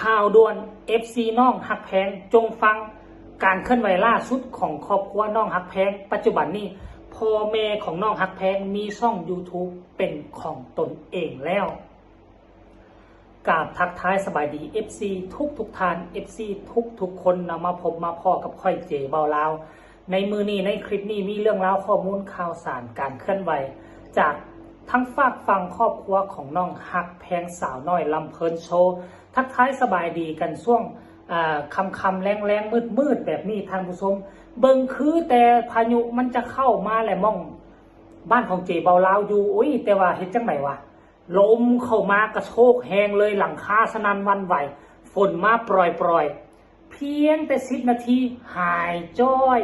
ຂ່າວດ່ວນ ເອັຟຊີ ນ້ອງຮັກແພງ ຈົ່ງຟັງການເຄື່ອນໄຫວລ່າສຸດຂອງຄອບຄົວນ້ອງຮັກແພງ. ປັດຈຸບັນນີ້ ພໍ່ແມ່ຂອງນ້ອງຮັກແພງມີຊ່ອງ YouTube ເປັນຂອງຕົນເອງແລ້ວ. ກາບທັກທາຍສະບາຍດີ ເອັຟຊີ ທຸກໆທ່ານ ເອັຟຊີ ທຸກໆຄົນນຳມາພົບມາພໍ້ກັບຂ້ອຍ ເຈ ເບົາລາວ. ໃນມື້ນີ້ ໃນຄລິບນີ້ ມີເລື່ອງລາວ ຂໍ້ມູນຂ່າວສານ ການເຄື່ອນໄຫວຈາກທາງຟາກຝັ່ງຄອບຄົວຂອງນ້ອງຮັກແພງ ສາວນ້ອຍລຳເພີນໂຊ. ທັກທາຍສະບາຍດີກັນຊ່ວງ ອ່າ ຄ່ຳໆ ແລງໆ ມືດໆ ແບບນີ້ທ່ານຜູ້ຊົມ. ເບິ່ງຄືແຕ່ພາຍຸມັນຈະເຂົ້າມາແຫຼະ ໝ່ອງບ້ານຂອງເຈ ເບົາລາວຢູ່. ໂອ້ຍ ແຕ່ວ່າເຮັດຈັ່ງໃດວະ ລົມເຂົ້າມາກະໂຊກແຮງເລີຍ ຫຼັງຄາສະໜັ່ນຫວັ່ນໄຫວ. ຝົນມາປຣອຍໆ ພຽງແຕ່ສິບນາທີ ຫາຍຈ້ອຍ.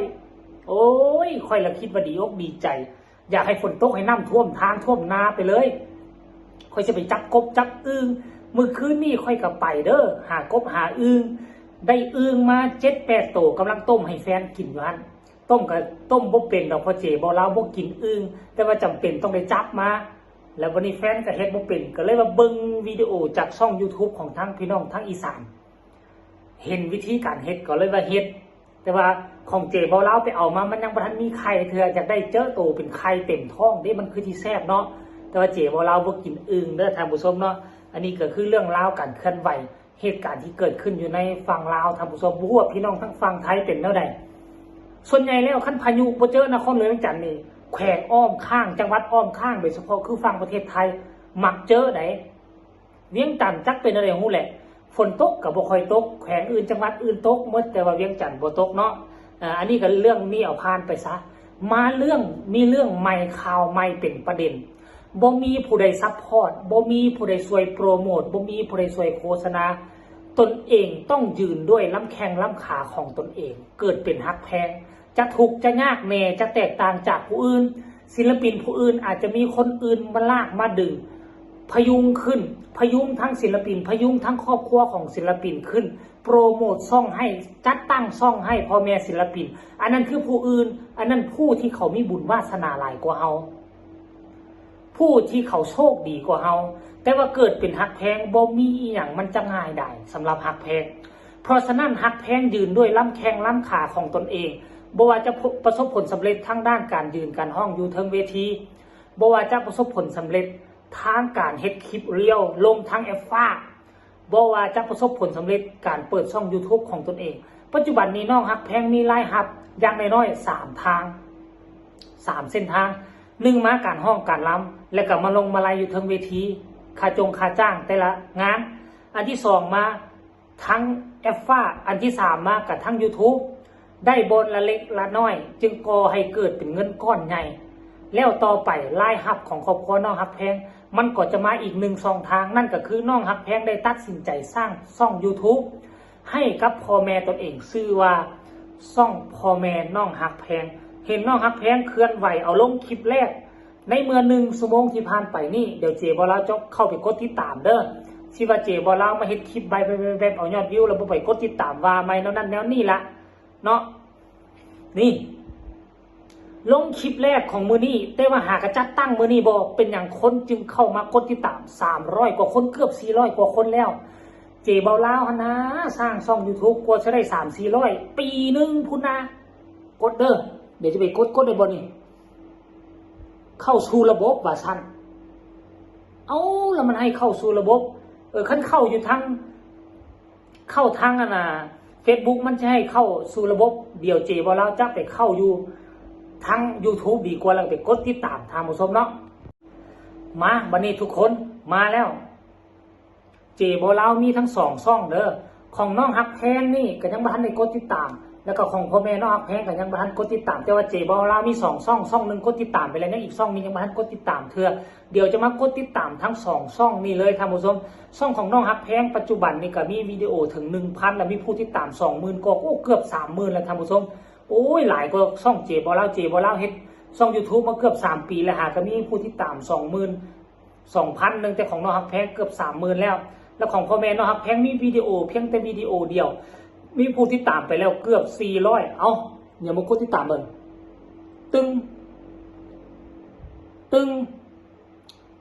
ໂອ້ຍ ຂ້ອຍລະຄິດວ່າດີອົກດີໃຈ ຢາກໃຫ້ຝົນຕົກ ໃຫ້ນ້ຳຖ້ວມທາງຖ້ວມນາໄປເລີຍ. ຂ້ອຍຊິໄປຈັບກົບຈັບອຶ່ງ. ມື້ຄືນນີ້ຂ້ອຍກະໄປເດີ້ ຫາກົບຫາອຶ່ງ. ໄດ້ອຶ່ງມາເຈັດແປດໂຕ ກຳລັງຕົ້ມໃຫ້ແຟນກິນຢູ່ຫັ້ນ. ຕົ້ມກະຕົ້ມບໍ່ເປັນດອກ ເພາະເຈ ເບົາລາວບໍ່ກິນອຶ່ງ ແຕ່ວ່າຈຳເປັນຕ້ອງໄດ້ຈັບມາ. ແລ້ວບັດນີ້ແຟນກະເຮັດບໍ່ເປັນ ກະເລີຍວ່າເບິ່ງວິດີໂອຈາກຊ່ອງ YouTube ຂອງທາງພີ່ນ້ອງທາງອີສານ ເຫັນວິທີການເຮັດ ກໍເລີຍວ່າເຮັດ. ແຕ່ວ່າຂອງເຈ ເບົາລາວໄປເອົາມາ ມັນຍັງບໍ່ທັນມີໄຂ່ເທື່ອ. ຢາກໄດ້ເຈີໂຕເປັນໄຂ່ເຕັມທ້ອງເດ້ ມັນຄືຊິແຊບເນາະ. ແຕ່ວ່າເຈ ເບົາລາວບໍ່ກິນອຶ່ງເດີ້ທ່ານຜູ້ຊົມເນາະ. ອັນນີ້ກໍຄືເລື່ອງລາວການເຄື່ອນໄຫວ ເຫດການທີ່ເກີດຂຶ້ນຢູ່ໃນຝັ່ງລາວ ທ່ານຜູ້ຊົມ. ບໍ່ຮູ້ວ່າພີ່ນ້ອງທາງຝັ່ງໄທເປັນແນວໃດ? ສ່ວນໃຫຍ່ແລ້ວ ຄັນພາຍຸບໍ່ເຈີນະຄອນຫຼວງວຽງຈັນນີ້ ແຂວງອ້ອມຂ້າງ ຈັງຫວັດອ້ອມຂ້າງ ໂດຍສະເພາະຄືຝັ່ງປະເທດໄທ ມັກເຈີໃດ. ວຽງຈັນຈັກເປັນແນວໃດຮູ້ແຫຼະ ຝົນຕົກກໍບໍ່ຄ່ອຍຕົກ. ແຂວງອື່ນ ຈັງຫວັດອື່ນຕົກໝົດ ແຕ່ວ່າວຽງຈັນບໍ່ຕົກເນາະ. ອາ ອັນນີ້ກໍເລື່ອງນີ້ເອົາຜ່ານໄປຊະ. ມາເລື່ອງ ມີເລື່ອງໃໝ່ ຂ່າວໃໝ່ເປັນປະເດັນ. ບໍ່ມີຜູ້ໃດຊັບພອດ ບໍ່ມີຜູ້ໃດຊ່ວຍໂປຣໂມດ ບໍ່ມີຜູ້ໃດຊ່ວຍໂຄສະນາ. ຕົນເອງຕ້ອງຢືນດ້ວຍລຳແຂ້ງລຳຂາຂອງຕົນເອງ. ເກີດເປັນຮັກແພງ ຈະທຸກຈະຍາກແດ່ ຈະແຕກຕ່າງຈາກຜູ້ອື່ນ. ສິນລະປິນຜູ້ອື່ນອາດຈະມີຄົນອື່ນມາລາກມາດຶງ ພະຍຸງຂຶ້ນ ພະຍຸງທັງສິນລະປິນ ພະຍຸງທັງຄອບຄົວຂອງສິນລະປິນຂຶ້ນ ໂປຣໂມດຊ່ອງໃຫ້ ຈັດຕັ້ງຊ່ອງໃຫ້ພໍ່ແມ່ສິນລະປິນ. ອັນນັ້ນຄືຜູ້ອື່ນ ອັນນັ້ນຜູ້ທີ່ເຂົາມີບຸນວາສະໜາຫຼາຍກວ່າເຮົາ. ຜູ້ທີ່ເຂົາໂຊກດີກວ່າເຮົາ. ແຕ່ວ່າເກີດເປັນຮັກແພງ ບໍ່ມີອີ່ຫຍັງມັນຈະງ່າຍດາຍສຳລັບຮັກແພງ. ເພາະສະນັ້ນ ຮັກແພງຢືນດ້ວຍລຳແຂ້ງລຳຂາຂອງຕົນເອງ. ບໍ່ວ່າຈະປະສົບຜົນສຳເລັດທາງດ້ານການຢືນການຮ້ອງຢູ່ເທິງເວທີ, ບໍ່ວ່າຈະປະສົບຜົນສຳເລັດທາງການເຮັດຄລິບຣຽວລົງທາງແອັບຟ້າ, ບໍ່ວ່າຈະປະສົບຜົນສຳເລັດການເປີດຊ່ອງ YouTube ຂອງຕົນເອງ. ປັດຈຸບັນນີ້ນ້ອງຮັກແພງມີລາຍຮັບຢ່າງໜ້ອຍໆ ສາມທາງ ສາມເສັ້ນທາງ. ໜຶ່ງ ມາການຮ້ອງການລຳ ແລ້ວກໍມາລົງມາໄລຢູ່ເທິງເວທີ ຄ່າຈົງຄ່າຈ້າງແຕ່ລະງານ. ອັນທີສອງ ມາທາງແອັບຟ້າ. ອັນທີສາມ ມາກໍທາງ YouTube ໄດ້ບ່ອນລະເລັກລະນ້ອຍ ຈຶ່ງກໍ່ໃຫ້ເກີດເປັນເງິນກ້ອນໃຫຍ່. ແລ້ວຕໍ່ໄປລາຍຮັບຂອງຄອບຄົວນ້ອງຮັກແພງ ມັນກໍຈະມາອີກໜຶ່ງຊ່ອງທາງ, ນັ້ນກໍຄືນ້ອງຮັກແພງໄດ້ຕັດສິນໃຈສ້າງຊ່ອງ YouTube ໃຫ້ກັບພໍ່ແມ່ຕົນເອງ ຊື່ວ່າຊ່ອງພໍ່ແມ່ນ້ອງຮັກແພງ. ເຫັນນ້ອງຮັກແພງເຄື່ອນໄຫວເອົາລົງຄລິບແລກໃນເມື່ອໜຶ່ງຊົ່ວໂມງທີ່ຜ່ານໄປນີ້, ດຽວເຈບໍ່ລາວຈະເຂົ້າໄປກົດຕິດຕາມເດີ້. ຊິວ່າເຈບໍ່ລາວມາເຮັດຄລິບແບບໆໆ ເອົາຍອດວິວ ແລ້ວບໍ່ໄປກົດຕິດຕາມ ວ່າໃໝ່ແນວນັ້ນແນວນີ້ລະເນາະ. ນີ້ ລົງຄລິບແລກຂອງມື້ນີ້ ແຕ່ວ່າຫາກະຈັດຕັ້ງມື້ນີ້ບໍ່ ເປັນຫຍັງຄົນຈຶ່ງເຂົ້າມາກົດຕິດຕາມສາມຮ້ອຍກວ່າຄົນ ເກືອບສີ່ຮ້ອຍກວ່າຄົນແລ້ວ. ເຈເບົາລາວຫັ້ນນາ ສ້າງຊ່ອງ YouTube ກວ່າຈະໄດ້ສາມສີ່ຮ້ອຍ ປີໜຶ່ງພຸ້ນນາ. ກົດເດີ້ ດຽວຈະໄປກົດ ກົດໄດ້ບໍ່ນີ້? ເຂົ້າສູ່ລະບົບວ່າຊັ້ນ. ເອົ້າ ລະມັນໃຫ້ເຂົ້າສູ່ລະບົບ. ເອີ ຄັນເຂົ້າຢູ່ທາງ ເຂົ້າທາງອັນນ່າ Facebook ມັນຈະໃຫ້ເຂົ້າສູ່ລະບົບ. ດຽວເຈເບົາລາວຈະໄປເຂົ້າຢູ່ທາງ YouTube ດີກວ່າ ແລ້ວໄປກົດຕິດຕາມທ່ານຜູ້ຊົມເນາະ. ມາ ບັດນີ້ທຸກຄົນມາແລ້ວ. ເຈເບົາລາວມີທັງສອງຊ່ອງເດີ້. ຂອງນ້ອງຮັກແພງນີ້ກໍຍັງບໍ່ທັນໄດ້ກົດຕິດຕາມ, ແລ້ວກໍຂອງພໍ່ແມ່ນ້ອງຮັກແພງກໍຍັງບໍ່ທັນກົດຕິດຕາມ. ແຕ່ວ່າເຈເບົາລາວມີສອງຊ່ອງ, ຊ່ອງໜຶ່ງກົດຕິດຕາມໄປແລ້ວ, ຍັງອີກຊ່ອງໜຶ່ງຍັງບໍ່ທັນກົດຕິດຕາມເທື່ອ. ດຽວຈະມາກົດຕິດຕາມທັງສອງຊ່ອງນີ້ເລີຍທ່ານຜູ້ຊົມ. ຊ່ອງຂອງນ້ອງຮັກແພງປັດຈຸບັນນີ້ກໍມີວິດີໂອເຖິງໜຶ່ງພັນ ແລ້ວມີຜູ້ຕິດຕາມສອງໝື່ນກວ່າ, ໂອ້ ເກືອບສາມໝື່ນແລ້ວທ່ານຜູ້ຊົມ. ໂອ້ຍ ຫຼາຍກວ່າຊ່ອງເຈເບົາລາວ. ເຈເບົາລາວເຮັດຊ່ອງ YouTube ມາເກືອບສາມປີແລ້ວ, ຫາກໍມີຜູ້ຕິດຕາມສອງໝື່ນ ສອງພັນໜຶ່ງ, ແຕ່ຂອງນ້ອງຮັກແພງເກືອບສາມໝື່ນແລ້ວ. ແລ້ວຂອງພໍ່ແມ່ນ້ອງຮັກແພງມີວິດີໂອພຽງແຕ່ວິດີໂອດຽວ ມີຜູ້ຕິດຕາມໄປແລ້ວເກືອບສີ່ຮ້ອຍ. ເອົ້າ ດຽວມາກົດຕິດຕາມເບິ່ງ. ຕຶງ ຕຶງ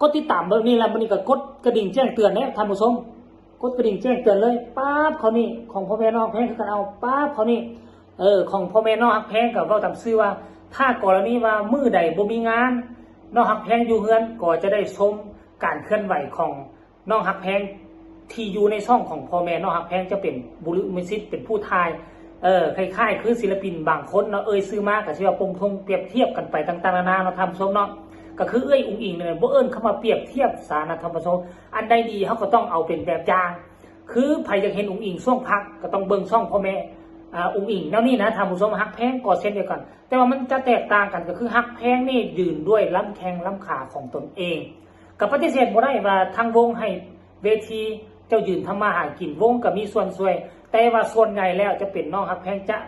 ກົດຕິດຕາມເບິ່ງນີ້ແຫຼະ, ບັດນີ້ກໍກົດກະດິ່ງແຈ້ງເຕືອນແຫຼະທ່ານຜູ້ຊົມ. ກົດກະດິ່ງແຈ້ງເຕືອນເລີຍ ປາບ ເທົ່ານີ້ ຂອງພໍ່ແມ່ນ້ອງຮັກແພງຄືກັນ ເອົາ ປາບ ເທົ່ານີ້ ເອີ ຂອງພໍ່ແມ່ນ້ອງຮັກແພງ ກໍເວົ້າຕາມຊື່ວ່າ ຖ້າກໍລະນີວ່າມື້ໃດບໍ່ມີງານ ນ້ອງຮັກແພງຢູ່ເຮືອນ ກໍຈະໄດ້ຊົມການເຄື່ອນໄຫວຂອງນ້ອງຮັກແພງ ທີ່ຢູ່ໃນຊ່ອງຂອງພໍ່ແມ່ນ້ອງຮັກແພງ ຈະເປັນບຸລຸມະສິດ ເປັນຜູ້ຖ່າຍ ເອີ ຄ້າຍໆຄືສິນລະປິນບາງຄົນເນາະ ເອີ່ຍຊື່ມາກໍຊິວ່າປົງທົງປຽບທຽບກັນໄປຕ່າງໆນານາເນາະທ່ານຜູ້ຊົມເນາະ ກໍຄືເອື້ອຍອຸ້ງອິງນີ້ ບໍ່ເອີ້ນຄຳວ່າປຽບທຽບສານະທ່ານຜູ້ຊົມ ອັນໃດດີເຮົາກໍຕ້ອງເອົາເປັນແບບຢ່າງ ຄືໃຜຢາກເຫັນອຸ້ງອິງຊ່ວງພັກ ກໍຕ້ອງເບິ່ງຊ່ອງພໍ່ແມ່ ອາ ອຸ້ງອິງ ແນວນີ້ນະທ່ານຜູ້ຊົມ ຮັກແພງກໍເຊັ່ນດຽວກັນ ແຕ່ວ່າມັນຈະແຕກຕ່າງກັນ ກໍຄືຮັກແພງນີ້ຢືນດ້ວຍລຳແຂ້ງລຳຂາຂອງຕົນເອງ ກໍປະຕິເສດບໍ່ໄດ້ວ່າທາງວົງໃຫ້ເວທີເຈົ້າຢືນທຳມາຫາກິນ ວົງກໍມີສ່ວນຊ່ວຍ ແຕ່ວ່າສ່ວນໃຫຍ່ແລ້ວຈະເປັນນ້ອງຮັກແພງ ຈະ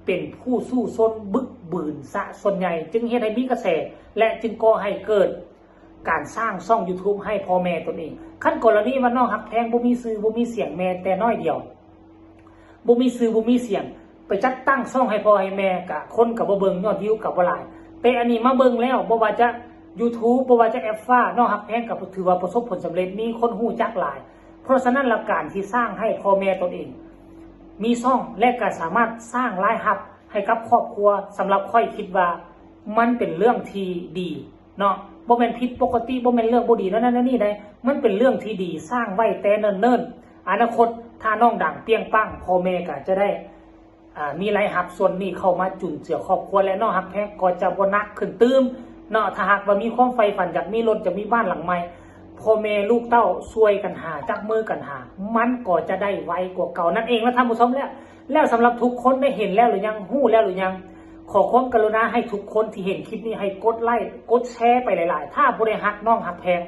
ເປັນຜູ້ສູ້ຊົນບຶກບືນຊະສ່ວນໃຫຍ່ ຈຶ່ງເຮັດໃຫ້ມີກະແສ ແລະ ຈຶ່ງກໍ່ໃຫ້ເກີດ ການສ້າງຊ່ອງຢູທູບໃຫ້ພໍ່ແມ່ຕົນເອງ ຄັນກໍລະນີວ່ານ້ອງຮັກແພງບໍ່ມີຊື່ບໍ່ມີສຽງແມ້ແຕ່ນ້ອຍດຽວ ບໍ່ມີຊື່ບໍ່ມີສຽງ ໄປຈັດຕັ້ງຊ່ອງໃຫ້ພໍ່ໃຫ້ແມ່ ກະຄົນກໍບໍ່ເບິ່ງ ຍອດວິວກໍບໍ່ຫຼາຍ ແຕ່ອັນນີ້ມາເບິ່ງແລ້ວ ບໍ່ວ່າຈະຢູທູບ ບໍ່ວ່າຈະແອັບຟ້າ ນ້ອງຮັກແພງກໍຖືວ່າປະສົບຜົນສຳເລັດ ມີຄົນຮູ້ຈັກຫຼາຍ ເພາະສະນັ້ນລະ ການທີ່ສ້າງໃຫ້ພໍ່ແມ່ຕົນເອງມີຊ່ອງ ແລະ ກໍສາມາດສ້າງລາຍຮັບໃຫ້ກັບຄອບຄົວ ສຳລັບຂ້ອຍຄິດວ່າມັນເປັນເລື່ອງທີ່ດີ ເນາະ ບໍ່ແມ່ນຜິດປົກກະຕິ ບໍ່ແມ່ນເລື່ອງບໍ່ດີແນວນັ້ນແນວນີ້ໃດ ມັນເປັນເລື່ອງທີ່ດີ ສ້າງໄວ້ແຕ່ເນີ່ນໆ ອະນາຄົດຖ້ານ້ອງດັງປ່ຽງປັງ ພໍ່ແມ່ກໍຈະໄດ້ ອາ ມີລາຍຮັບສ່ວນນີ້ເຂົ້າມາຈຸນເຈືອຄອບຄົວ ແລະ ນ້ອງຮັກແພງກໍຈະບໍ່ໜັກຂຶ້ນຕື່ມເນາະ ຖ້າຫາກວ່າມີຄວາມໃຝ່ຝັນຢາກມີລົດ ຢາກມີບ້ານຫຼັງໃໝ່ ພໍ່ແມ່ລູກເຕົ້າຊ່ວຍກັນຫາ ຈັບມືກັນຫາ ມັນກໍຈະໄດ້ໄວກວ່າເກົ່ານັ້ນເອງນະທ່ານຜູ້ຊົມ ແລ້ວ ແລ້ວສຳລັບທຸກຄົນໄດ້ເຫັນແລ້ວຫຼືຍັງ ຮູ້ແລ້ວຫຼືຍັງ ຂໍຄວາມກະລຸນາໃຫ້ທຸກຄົນທີ່ເຫັນຄລິບນີ້ ໃຫ້ກົດໄລ້ ກົດແຊໄປຫຼາຍໆ ຖ້າຜູ້ໃດຮັກນ້ອງຮັກແພງ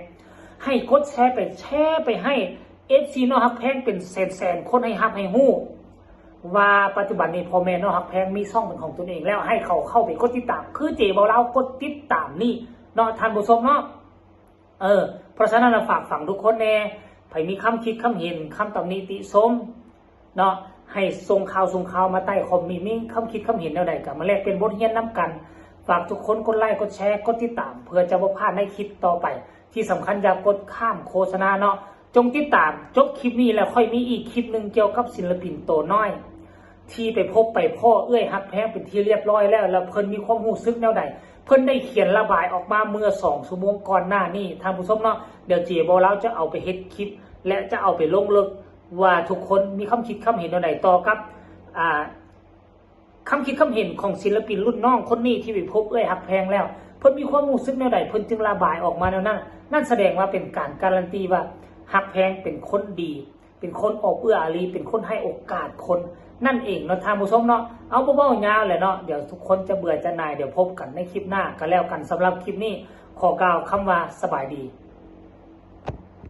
ໃຫ້ກົດແຊໄປ ແຊໄປໃຫ້ເອັບຊີນ້ອງຮັກແພງເປັນແສນໆຄົນ ໃຫ້ຮັບໃຫ້ຮູ້ວ່າປັດຈຸບັນນີ້ພໍ່ແມ່ນ້ອງຮັກແພງມີຊ່ອງເປັນຂອງຕົນເອງແລ້ວ ໃຫ້ເຂົາເຂົ້າໄປກົດຕິດຕາມ ຄືເຈເບົາລາວກົດຕິດຕາມນີ້ເນາະທ່ານຜູ້ຊົມເນາະ. ເອີ ເພາະສະນັ້ນລະຝາກຝັງທຸກຄົນແດ່ ໃຜມີຄຳຄິດຄຳເຫັນ ຄຳຕຳໜິຕິຊົມເນາະ ໃຫ້ສົ່ງຂ່າວສົ່ງຂ່າວມາໃຕ້ຄອມເມັນ ມີຄຳຄິດຄຳເຫັນແນວໃດກໍມາແລກປ່ຽນບົດຮຽນນຳກັນ ຝາກທຸກຄົນກົດໄລ້ ກົດແຊ ກົດຕິດຕາມ ເພື່ອຈະບໍ່ພາດໃນຄລິບຕໍ່ໄປ ທີ່ສຳຄັນຢ່າກົດຂ້າມໂຄສະນາເນາະ ຈົ່ງຕິດຕາມຈົບຄລິບນີ້ ແລ້ວຄ່ອຍມີອີກຄລິບໜຶ່ງກ່ຽວກັບສິນລະປິນໂຕນ້ອຍ ທີ່ໄປພົບໄປພໍ້ເອື້ອຍຮັກແພງເປັນທີ່ລຽບຮ້ອຍແລ້ວ ແລ້ວເພິ່ນມີຄວາມຮູ້ສຶກແນວໃດ ເພິ່ນໄດ້ຂຽນລະບາຍອອກມາເມື່ອສອງຊົ່ວໂມງກ່ອນໜ້ານີ້ທ່ານຜູ້ຊົມເນາະ ດຽວເຈເບົາລາວຈະເອົາໄປເຮັດຄລິບ ແລະ ຈະເອົາໄປລົງເລິກວ່າທຸກຄົນມີຄຳຄິດຄຳເຫັນແນວໃດຕໍ່ກັບ ອາ ຄຳຄິດຄຳເຫັນຂອງສິນລະປິນລຸ້ນນ້ອງຄົນນີ້ທີ່ໄປພົບເອື້ອຍຮັກແພງແລ້ວ ເພິ່ນມີຄວາມຮູ້ສຶກແນວໃດ ເພິ່ນຈຶ່ງລະບາຍອອກມາແນວນັ້ນ ນັ້ນສະແດງວ່າເປັນການກາຣັນຕີວ່າຮັກແພງເປັນຄົນດີ ເປັນຄົນອອບເອື້ອອາຣີ ເປັນຄົນໃຫ້ໂອກາດຄົນນັ້ນເອງເນາະທ່ານຜູ້ຊົມເນາະ. ເອົາ ບໍ່ເວົ້າຍາວແຫຼະເນາະ ດຽວທຸກຄົນຈະເບື່ອຈະໜ່າຍ ດຽວພົບກັນໃນຄລິບໜ້າກໍແລ້ວກັນ. ສຳລັບຄລິບນີ້ຂໍກ່າວຄຳວ່າສະບາຍດີ.